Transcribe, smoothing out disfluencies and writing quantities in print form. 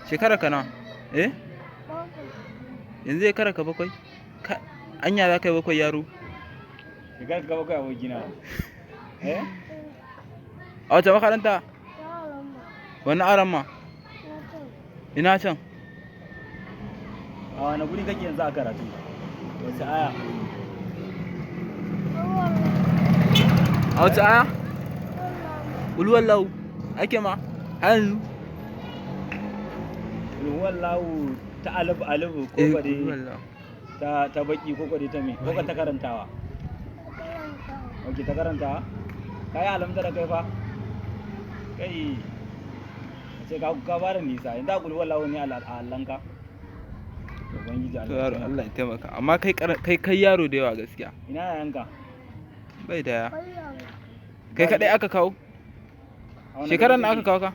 Shekara ka nawa? Eh? Yanzu shekara ka 7? Anya za ka yi 7, yaro? Shekarar ka 7, abokina? Eh? A wace makaranta? Wani aran ma? Ina can? A wani guri kake yanzu a karatu? Wace aya? A wace aya? Ulwallahu ake ma har yanzu? Wallahu ta alif alif ko Eh, ba dai ulwallahu. ta baki ko dai ta me ko ka ta karantawa? Ok, ta karantawa. Kai alamtar kai fa. Kai ce ka fara nisa yanzu a kulwar lahu ne a allanka. To Ubangiji To Allah. yaro, Allah ya taimaka. Amma kai yaro da yawa gaskiya. Ina yayanka? Bai da ya. Kai kadai aka kawo? A wani Shekaran gari na aka kake? kawo ka?